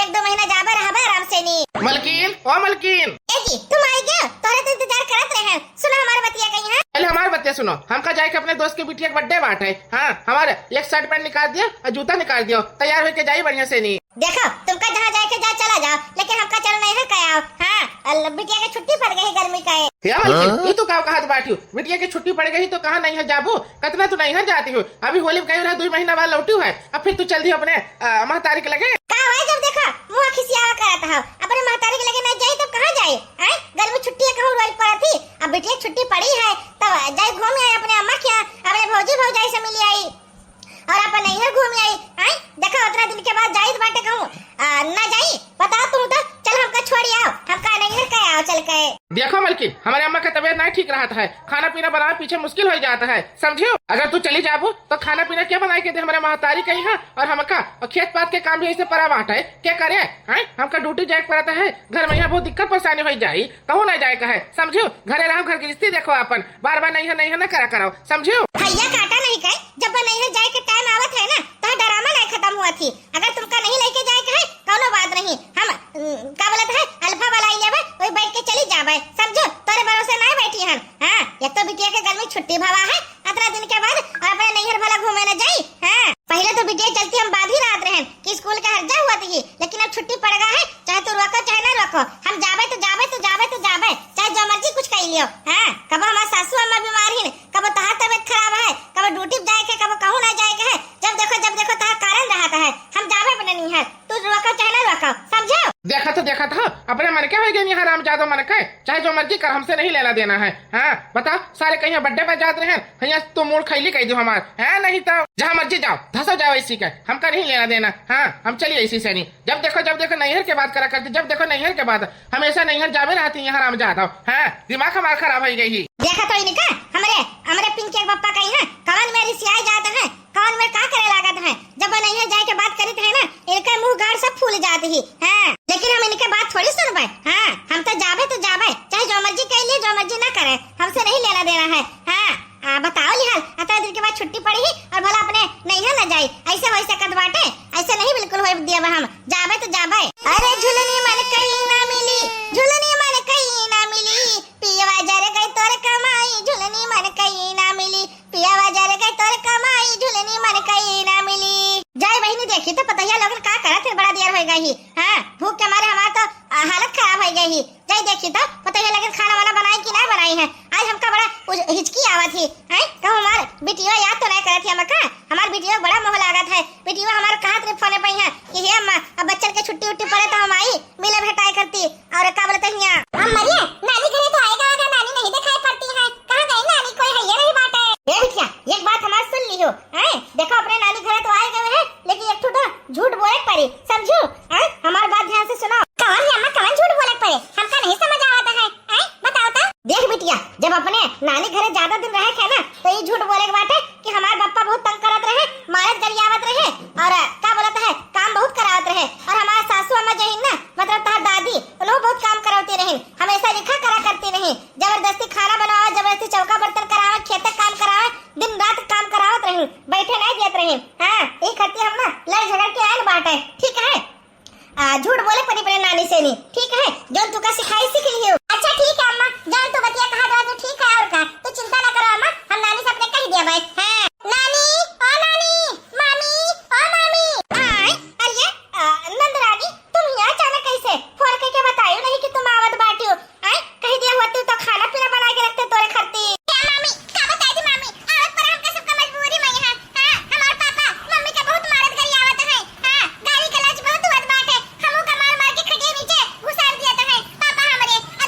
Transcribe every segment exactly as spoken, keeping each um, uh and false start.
दो महीना जाबे रहबे आराम से नी। मलकिन, ओ मलकिन। ए जी, तुम आई गए? तोहरे तो इंतजार करत रहे हैं। सुनो हमार बतिया कहीं है। पहले हमार बतिया सुनो। हमका जाए के अपने दोस्त के बिटिया के birthday बाटे। हाँ, हमारे एक shirt pant निकाल दियो और जूता निकाल दियो, तैयार होके जाई बढ़िया से नी। देखो, तुमका जहाँ जाए के जा चला जाओ, लेकिन हमका चलो नहीं है कहे आओ। हाँ, अल-, बिटिया के छुट्टी पड़ गई गर्मी का है। हे मलकिन, हाँ? ई तू का कहत बाटियो? बिटिया के छुट्टी पड़ गई तो कहाँ नहीं है जाबू? कतना तू नैहर जाती हो? अभी होली में गई रहा, दुई महीना बाद लौटी है, अब फिर तू चल दियो अपने, अ, महतारी के लगे। का है जब देखा मुँह खिसियावा करत हो, अपने महतारी के लगे नहीं जाई तो कहाँ जाई? आय, गर्मी छुट्टी है, कहूँ रोई पड़त ही, अब बिटिया छुट्टी पड़ी है तो जाई घूम आई अपने अम्मा के यहाँ, अपने भौजी भौजाई से मिली आई और अपन नैहर घूम आई। आय, देखा उतना दिन के बाद जाई तो बाटे कहूँ, अ, ना जाई, बताओ तू तो, चल हमका छोड़ी आओ, हमका नैहर के आओ चल के। देखो मलकिन, हमारे अम्मा का तबीयत नहीं ठीक रहत है, खाना पीना बनावे पीछे मुश्किल हो जात है, समझियो? अगर तू चली जाबू तो खाना पीना क्या बनाए के दे हमारे महतारी कहीं है, और हमका और खेत पात के काम भी ऐसे पड़ा बाटे, क्या करे? हैं? हमका duty जाए के पड़ता है, घर में यहाँ बहुत दिक्कत परेशानी हो जाई, कहूँ ना जाए का है, समझियो? घरे रहो, घर गृहस्थी देखो अपन, बार बार नहीं है नहीं है ना करा करो, समझियो? भैया काटा नहीं कहे, जब नहीं है जाए के time आवत है ना, तो ड्रामा नहीं खत्म हुआ थी। अगर तुमका नहीं लेके जाए के है, कौनो बात नहीं, हम, उम, का बोलत है, अल्फा वाला आई लेबे, वही बैठ के चली जाबे, समझो, तोरे भरोसे नहीं बैठी हन। हाँ, एक तो बिटिया के गर्मी छुट्टी भवा है, अतना दिन के बाद, और अपने नैहर भला घूमे न जाई। हाँ, पहले तो बिटिया चलती हम बांधी रहत रहन कि स्कूल के हर्जा हुआ थी, लेकिन अब छुट्टी पड़ गया है, चाहे तू रोको चाहे ना रोको, हम जाबे तो जाबे तो जाबे तो जाबे, चाहे जो मर्जी कुछ कह लियो। हाँ, कब हमार सासू अम्मा बीमार ही, कब तहार तबीयत खराब है, कब duty पे जाए के, कब कहूँ ना जाए के है, जब देखो जब देखो तहार कारण रहत है, हम जाबे अपने नैहर। तू रोको चाहे ना रोको, समझो? देखा तो, देखा तो, अपने मन के हो गए हरामजादा मन के, चाहे जो मर्जी कर, हमसे नहीं लेना देना है। हाँ, बताओ, सारे कहीं birthday पर जात रहे हैं, यहाँ तो मूड़ खैली कह दो हमार, है नहीं तो जहाँ मर्जी जाओ, धसो जाओ इसी के, हमका नहीं लेना देना। हाँ, हम चलिए इसी से नहीं, जब देखो, जब देखो नैहर के बात करा करती, जब देखो नैहर के बात, हमेशा नैहर जावे रहती है हरामजादा। हाँ, दिमाग हमार खराब हो गई ही। देखा तो इनका, हमरे, हमरे पिंकी के पप्पा कहीं है, कवन में रिसियाए जात है, कौन में का करे लागत है? जब नैहर जाए के बात करित है ना, इनके मुंह गाड़ सब फूल जात ही। हाँ, लेकिन हम इनके बात थोड़ी सुनबे। हाँ, हम तो जाबे तो जाबे, चाहे जो मर्जी कह लिए, जो मर्जी ना करे, हमसे नहीं लेना देना है। हाँ, आ, बताओ लिहाल, अतने दिन के बाद छुट्टी पड़ी ही और भला अपने नैहर न जाई, ऐसे वैसे कद बाटे, ऐसे नहीं बिल्कुल होए दिया हम, जाबे तो जाबे। अरे झुलनी मन कहीं ना मिली, झुलनी मन कहीं ना मिली, पियवा जर गई तोर कमाई, झुलनी मन कहीं ना मिली, पियावा जर गए तोर कमाई, झुलनी मन कई ना मिली। जाए बहिनी, देखी तो पतोहिया लोगन का करत है, बड़ा देर हो गई ही। हाँ, भूख के मारे हमार तो, आ, हालत खराब हो गई ही। जाए देखी तो पतोहिया लोगन खाना वाना बनाई कि ना बनाई है। आज हमका बड़ा उज-, हिचकी आवत ही। हैं? कहूँ हमार बिटिया याद तो नहीं करत ही हमका? हमार बिटिया बड़ा मोह लागत है। बिटिया हमार कहत रही फोने पे यहाँ कि हे अम्मा, अब बच्चन के छुट्टी उट्टी पड़े तो हम आई, मिले भेटाए करती। और का बोलत हिया? हम मरिए, नानी घरे तो आएगा आएगा, नानी नहीं दिखाई पड़ती है। कहाँ गई नानी, कोई है ये नहीं बात है। ए बिटिया, एक बात हमार सुन लियो, हैं? देखो अपने नानी घरे तो आए गए हैं, लेकिन एक ठो तो झूठ बोले पड़ी, समझू? हैं? हमार बात ध्यान से सुनो। कौन है अम्मा, कौन झूठ बोले पड़े? हमका नहीं समझ आवत है, हैं? बताओ तो। देख बिटिया, जब अपने नानी घरे ज्यादा दिन रहे थे ना, तो ये झूठ बोले के बाटे कि हमार बप्पा बहुत तंग करत रहे, मारत गरियावत रहे और का बोलत है, काम बहुत करावत रहे और हमार सासू अम्मा जो है ना, मतलब तहार दादी, उन्हों बहुत काम करावती रही, हमेशा लिखा करा करती रही, जबरदस्ती खाना बनावे, जबरदस्ती चौका बर्तन करावे, खेते काम करावे, दिन रात काम करावत रही, बैठे नहीं देत रही। हाँ, ये खातिर हम ना लड़ झगड़ के आयल बाटे, ठीक है? आ, झूठ बोले पड़ी पड़े नानी से नी, ठीक है? जौन तुका सिखाई सीख लियो। अच्छा ठीक है अम्मा, जौन तू बतिया कहा दो तू ठीक है और का, तू चिंता ना करो अम्मा, हम नानी से अपने कह दिया भाई। हाँ। नानी, ओ नानी, मामी, ओ मामी। आय, अरे, आ, नंदरानी, तुम यहाँ अचानक कैसे? फोन करके बतायो नहीं कि तुम आवत बाटियो। आय, कह दिया होती तो खाना पीना बना के रखते तोरे खरती। क्या मामी, का बताई थी मामी? आवत पर हमका सबका मजबूरी में यहाँ। हाँ, हमार पापा मम्मी का बहुत मारत गरियावत है। हाँ, गाली गलौज बहुत होत बाटे। हमू का मार मार के खटिया नीचे घुसार दिया तो है पापा हमरे। और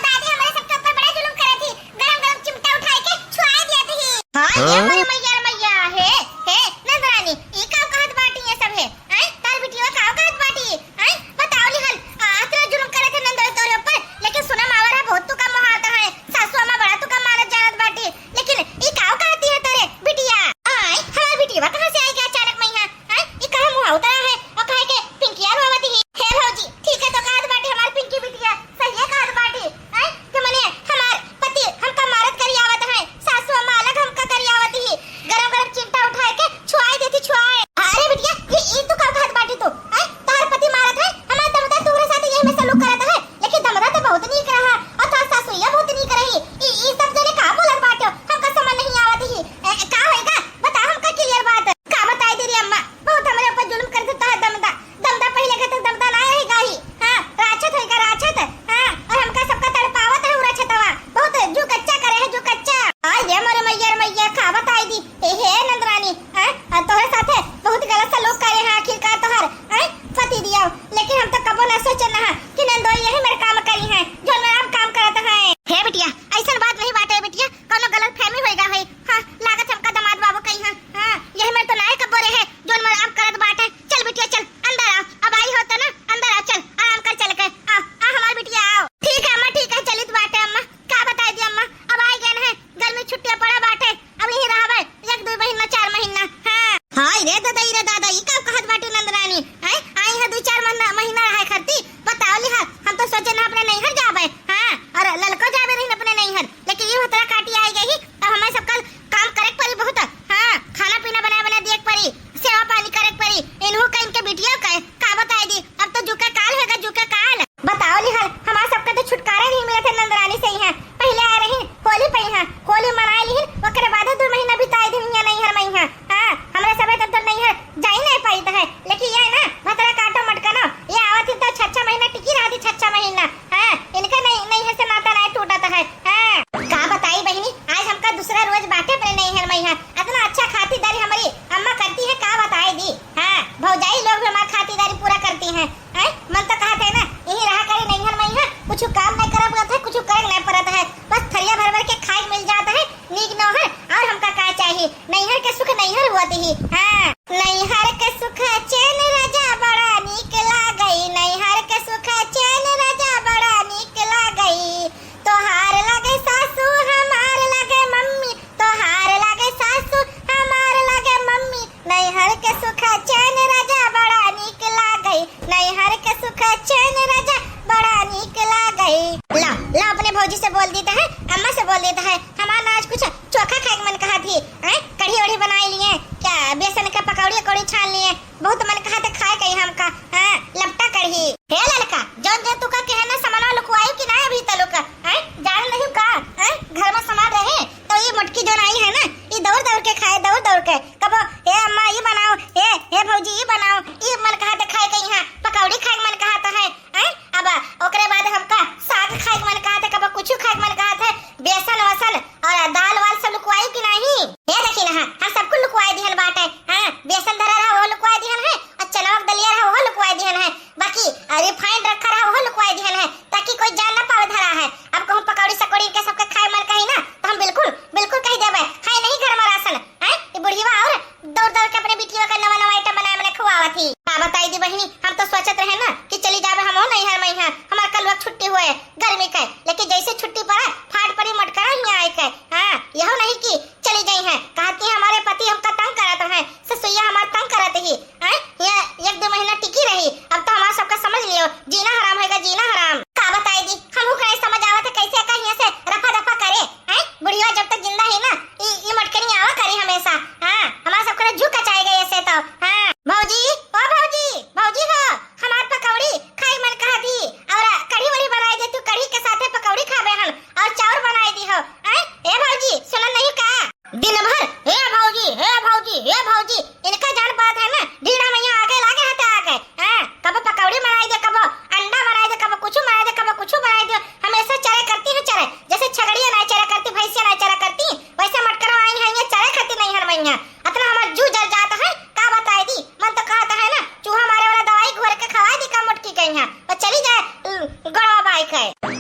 लेकिन हम तो कबो ना सोचे ना कि नंदोई यही मेरे काम करी हैं, जो मेरे आप काम करत हैं। हे बिटिया, ऐसन बात नहीं बाटे बिटिया, कोनो गलतफहमी होइगा है। हाँ, लागत हमका दामाद बाबू कही हैं। हाँ, यही मेरे तो नाय कबो रहे, जो मेरे आप करत बाटे। चल बिटिया चल, अंदर आओ, अब आई हो तो ना, अंदर आओ, चल आराम कर, चल के आ, आ हमार बिटिया आओ। ठीक है अम्मा, ठीक है, चलित बाटे अम्मा। का बताई दी अम्मा, अब आई गए हैं, गर्मी छुट्टियां पड़ा बाटे, अब यही रहबे एक दो महीना, चार महीना। हाँ। हाय रे दादा, ई रे दादा, ई का कहत बाटे नंदरानी? हैं? आई है दो चार महीना, महीना रहे खरती, बताओ लिहा, हम तो सोचे ना अपने नैहर जाबे। हाँ, और ललको जाबे रही अपने नैहर, लेकिन ये हतरा काटी आई गई, अब हमें सबका काम करे के पड़ी बहुत। हाँ, खाना पीना बनाए बनाए दिए के पड़ी, सेवा पानी करे के पड़ी, इन्हू का, इनके बिटियों का। का बताई दी, अब तो जुके काल होगा, जुके काल। बताओ लिहा, हमार सबका तो छुटकारा नहीं मिला था नंदरानी से ही है। पहले आए रही होली पे यहाँ, होली मनाए लिहिन, ओकरे बाद दो महीना बिताए दिन यहाँ नैहर में यहाँ। हाँ, हमरा सब तब तो नैहर जाई नहीं पाइत है, लेकिन ये ना भतरा काटो मटकनो, ये आवत ही तो छह छह महीना टिकी रहती, छह छह महीना। हाँ, इनका नहीं, नैहर से नाता नहीं टूटत है। हाँ, का बताई बहिनी, आज हमका दूसरा रोज बाटे अपने नैहर में यहाँ, इतना अच्छा खातिरदारी हमारी अम्मा करती है, का बताई दी। हाँ, भौजाई लोग भी हमारी खातिरदारी पूरा करती हैं। हैं? मन तो कहत है ना, यही रहा करी नैहर में यहाँ, कुछ काम नहीं करब पड़त है, कुछ करे नहीं पड़त है, बस थरिया भर भर के खाए मिल जात है, नीक नौहर, और हमका का चाहिए? नैहर के सुख नैहर होत ही। हाँ, नैहर के सुख चैन राजा बड़ा नीक लागई, नैहर के सुख चैन राजा बड़ा नीक लागई, तोहार लागे सासू, हमार लागे मम्मी, तोहार लागे सासू, हमार लागे मम्मी, नैहर के सुख चैन राजा बड़ा नीक लागई, नैहर के सुख चैन राजा बड़ा नीक लागई। ला, ला अपने भौजी से बोल देता है, अम्मा से बोल देता है, हमार ना आज कुछ चोखा खाए के मन कहा थी, हैं? कढ़ी वढ़ी बनाई लिए, क्या बेसन का पकौड़ी वकौड़ी छान लिए, बहुत मन कहा थे खाए कहीं हमका, हाँ, लपटा कढ़ी। हे ललका, जौन जौन तू का कहे ना, सामानवा लुकवाई कि ना अभी तलुक, हैं? जान नहीं का, हैं? घर में सामान रहे, तो ये मोटकी जौन आई है ना, ये दौड़ दौड़ के खाए, दौड़ दौड़ के। कबो, "हे अम्मा, ये बनाओ, हे, हे भौजी, ये बनाओ," ये मन कहा थे खाए कहीं, हाँ, पकौड़ी खाए के मन कहा थे, हैं? अब ओकरे बाद हमका साग खाए के मन कहा थे, कबो कुछ खाए के मन कहा थे, बेसन वसन और दाल वाल सब लुकवाई कि नहीं? ये देखी ना, हाँ, सब कुछ लुकवाई दिहन बाटे। हाँ, बेसन धरा रहा, वो लुकवाई दिहन है, और चनवा के दलिया रहा, वो लुकवाई दिहन है। बाकी, अ, refined रखा रहा, वो लुकवाई दिहन है, ताकि कोई जान ना पावे धरा है। अब कहूँ पकौड़ी सकौड़ी के सबके खाए मन कही ना, तो हम बिल्कुल, बिल्कुल कही देबे, है नहीं घर में राशन, हैं? ये बुढ़िया और दौड़ दौड़ के अपने बिटिया का नवा नवा item बनाए, बनाए खुआवत ही। का बताई दी बहिनी, हम तो सोचत रहे ना कि चली जाबे हम हो नैहर में, यहाँ हमार कल वक्त छुट्टी हुए गर्मी के, लेकिन जैसे छुट्टी पड़ा, फाट पड़ी मटकरा यहाँ आए के। हाँ, यहो नहीं कि चली गई हैं, कहती हमारे पति हमका तंग करत हैं, ससुइया हमार तंग करत ही। हैं? ये एक दो महीना टिकी रही, अब तो हमार सबका समझ लियो, जीना हराम होएगा, जीना हराम। का बताई दी, हमहू का नहीं समझ आवत है, कैसे का यहाँ से रफा दफा करे। हैं? बुढ़िया जब तक जिंदा है ना, ई, ई मटकनी आवा करी हमेशा। हाँ, हमार सबका जू कचाए गए ऐसे तो। हाँ, भौजी, ओ भौजी, भौजी हो, हमार पकौड़ी खाई मन कहा दी, और कढ़ी वढ़ी बनाई दे तू, कढ़ी के साथे पकौड़ी खाबे हम, और चाउर बनाई दी हो। हैं? ए भौजी, सुनत नहीं का? दिन भर, "हे भौजी, हे भौजी, हे भौजी," इनका जान पात है ना, ढीढ़ा मैया आगे लागे हटे आगे। हाँ, कबो पकौड़ी बनाई दे, कबो अंडा बनाई दे, कबो कुछ बनाई दे, कबो कुछ बनाई दे, हमेशा चरे करती है, चरे। जैसे छगड़िया नहीं चरे करती, भैंसिया नहीं चरे करती, वैसे मटकरा आई है, ये चरे खाती नहीं हर मैया। इतना हमार जू जल जाता है, का बताई दी, मन तो कहता है ना, चूहा मारे वाला दवाई घोर के खवाई दी का मोटकी के यहाँ, और चली जाए, उम, गड़वा बाई के।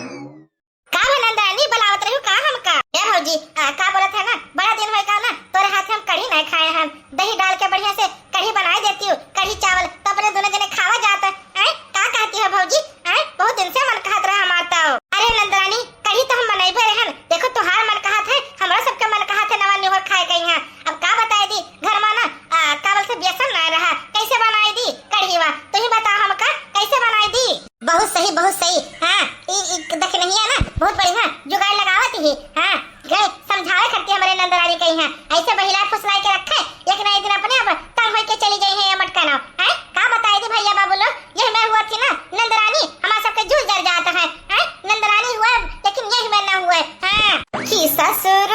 का भा नंदरानी, बुलावत रही का हमका? ए भौजी, आ, का बोलत है ना, बड़ा दिन होए का ना, तोरे हाथ हम कढ़ी नहीं खाए हम, दही डाल के बढ़िया से कढ़ी बनाए देती हूँ, कढ़ी चावल, तो अपने दोनों जने खावा जात। हैं? का कहती हो भौजी? हैं? बहुत दिन से मन कहत रहा हमार तो। अरे नंदरानी, कढ़ी तो हम बनैबे रहन, देखो तोहार मन कहत है, हमरा सबके मन कहत है नवा निहोर खाए के यहाँ। अब का बताए दी, घर में ना, आ, का बोलते बेसन ना रहा, कैसे बनाई दी कढ़ीवा? तू ही बताओ हमका, कैसे बनाई दी? बहुत सही, बहुत सही। हाँ, ई, ई दखिनहिया ना बहुत बढ़िया जुगाड़ लगावत ही। हाँ, गए समझावे करती हमरे नंदरानी के यहाँ। ऐसे बहिला फुसलाई के रखे, एक ना एक दिन अपने आप तंग होई के चली जाई है ये मटका नाव। हैं? का बताई दी भैया बाबू लोग, ये मैं हुआ थी ना नंदरानी, हमार सबके जूझ जर जात है। हैं? नंदरानी हुआ, लेकिन यही मैं ना हुआ। हाँ। कि ससुर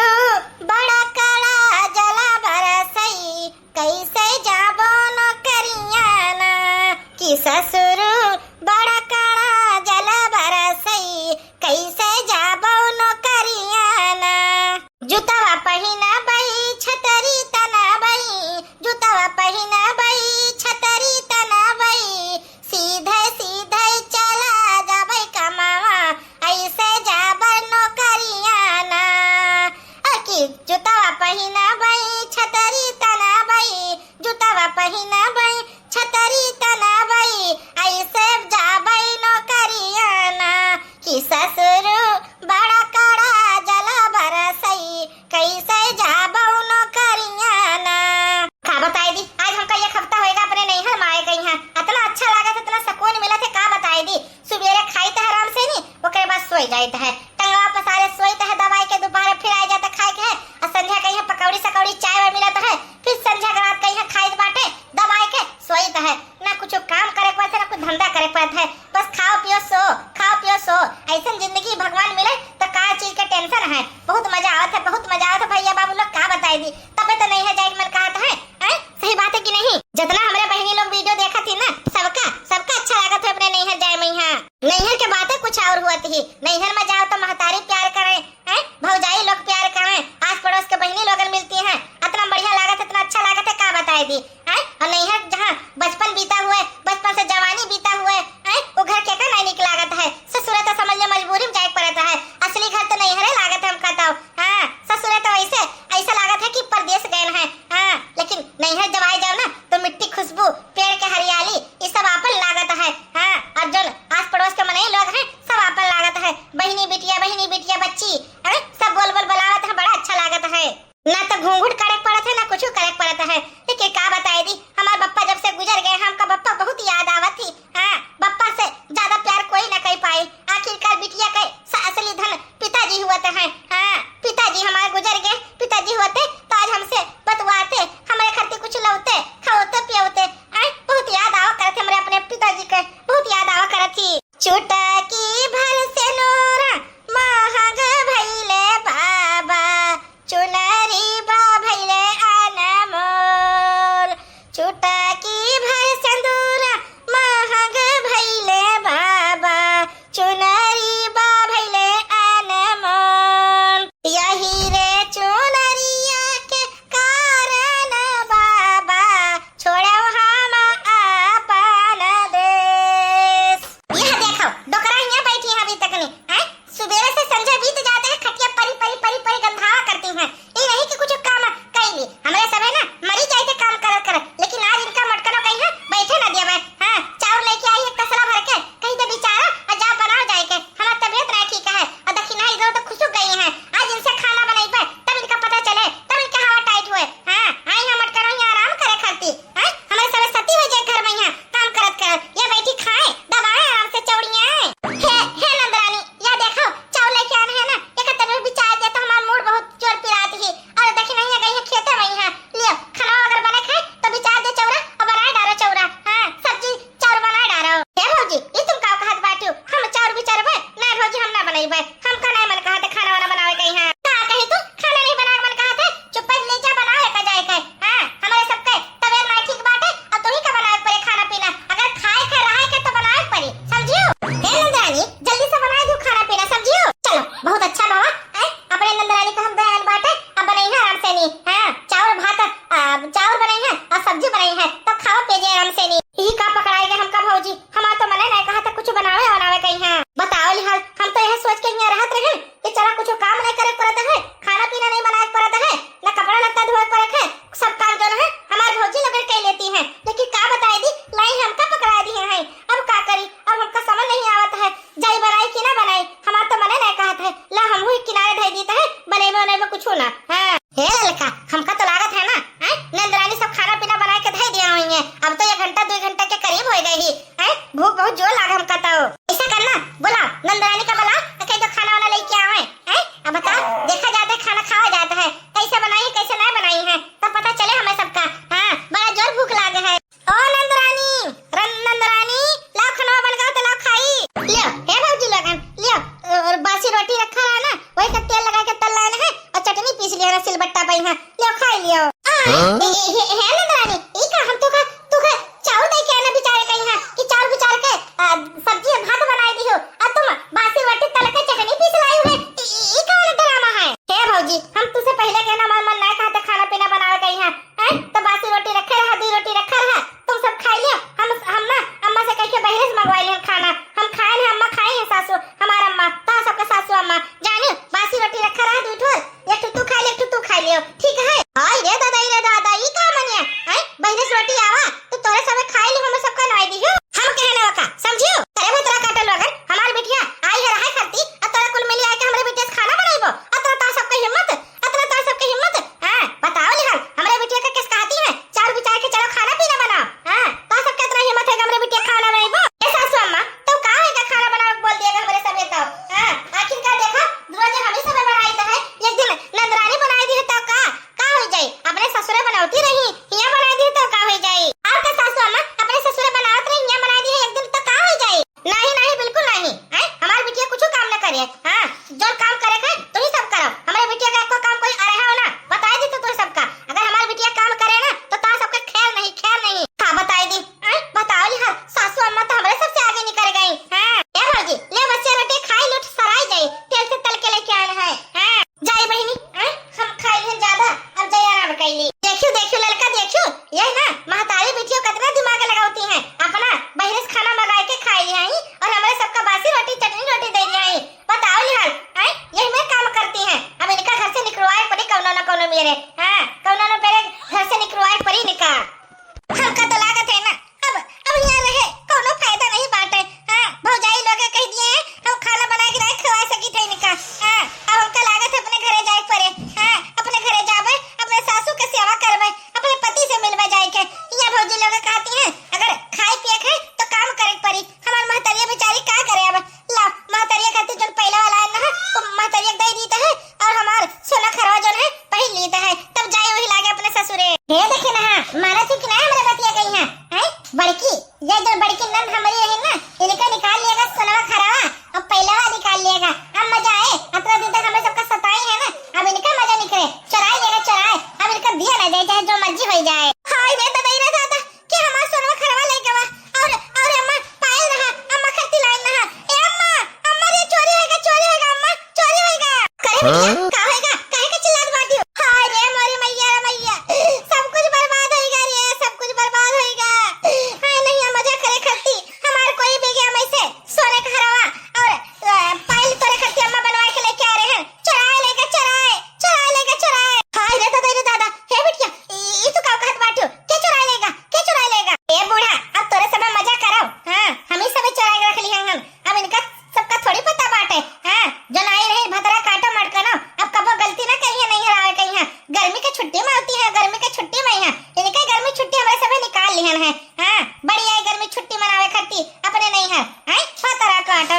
बड़ा कड़ा जला बरसई, कैसे जाबो नौकरिया ना, कि ससुर बड़ा कड़ा जल बरसई, कैसे जाबो नौकरिया ना। जुतवा पहिनबई, छतरी जाइत है, टंगवा पसारे सोइत है, दबाइ के दुपहर फिर आइ जात है खाइ के है, अउर संझा कइहाँ पकौड़ी सकौड़ी चाय वाय मिलत है, फिर संझा के रात कइहाँ खाइत बाटे, दबाइ के सोइत है, ना कुछ काम करे पड़त है, ना कुछ धंधा करे पड़त है, बस खाओ पियो सो, खाओ पियो सो, अइसन जिंदगी भगवान मिले तो का चीज के tension है, बहुत मजा आवत है, बहुत मजा आवत है भइया बाबू लोग, का बताइ दी, तबे तो नैहर जाए के मन कहत है, हैं? सही बात है कि नहीं? जितना हमरे बहिनी लोग video देखत ही ना, सबका, सबका अच्छा लागत है अपने नैहर जाए में। हाँ, नैहर के बातें कुछ और हुआ थी। नैहर में जाओ तो महतारी प्यार करे, हैं? भौजाई लोग प्यार करे, आस पड़ोस के बहिनी लोगन मिलती हैं, इतना बढ़िया लागत है, इतना अच्छा लागत है, का बताइ दी, हैं? अउर नैहर जहाँ बचपन बीता हुए, बचपन से जवानी बीता हुए, हैं? वो घर केका नहीं निक लागत है। ससुरे तो समझ ले मजबूरी में जाए के पड़त है, असली घर तो नैहरे लागत है हमका तो। हाँ, ससुरे तो ऐसे, ऐसा लागत है कि परदेस गए हैं। हाँ, लेकिन नैहर जब आइ जाओ ना, तो मिट्टी खुशबू, पेड़ के हरियाली, ई सब आपन लागत है। हाँ, अउर जौन आस पड़ोस के मनई लोग हैं, सब आपन लागत है। बहिनी बिटिया, बहिनी बिटिया बच्ची, हैं? सब बोल बोल बुलावत है, बड़ा अच्छा लागत है। ना तो घूंघट करे के पड़त है, ना कुछ करे के पड़त है। लेकिन का बताइ दी, हमार बप्पा जब से गुजर गए, हमका बप्पा बहुत याद आवत ही। हाँ, बप्पा से ज्यादा प्यार कोई ना कइ पाई। आखिरकार बिटिया के स-, असली धन पिताजी हुवत है। हाँ, पिताजी हमार गुजर गए, पिताजी होते तो आज हमसे बतवाते, हमरे खातिर कुछ लौते, खवते पियौते। आय, बहुत याद आवा करत है हमरे अपने पिताजी के, बहुत याद आवा करत ही। चुटकी भर सेनुरा महंग भइले बाबा, चुनरी बा भइले अनमोल। चुटकी भर सेनुरा महंग भइले बाबा, चुनरी बा भइले अनमोल। यही रे चुनरिया के कारण बाबा, छोड़ो हम आपन देश। यह देखो, डोक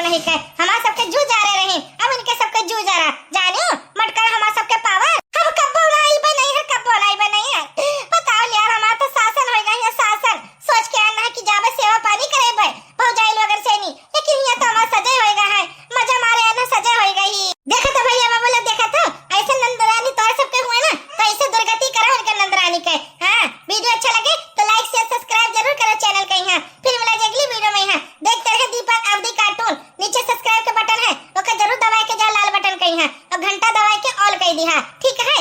नहीं कहे, हमार सबके जू जारे रही, अब इनके सबके जू जारा। जानियो, मटकर हमार सबके पावर। हम कब्बो ना आइबे नहीं है, कब्बो ना आइबे नहीं है। बताओ यार, हमार तो शासन होइगा यहाँ, शासन। सोच के आना है कि जाबे सेवा पानी करेबे भौजाई लोगन से नहीं, लेकिन यहाँ तो हमार सजे होइगा है, मजा मारे आना सजे होइगा ही। देखा तो भैया बाबू लोग, देखा तो ऐसे नंदरानी तोर सबके हुए ना, तो ऐसे दुर्गति करा उनके नंदरानी के। हाँ, वीडियो अच्छा लगे तो like, share, subscribe जरूर करो चैनल के यहाँ। फिर मिला जाए अगली वीडियो में। यहाँ देखते रहे दीपक अवधी कार्टून, नीचे subscribe के बटन है, ओके जरूर दबाए के जाओ लाल बटन के यहाँ, और घंटा दबाए के all कर दी। हाँ, ठीक है।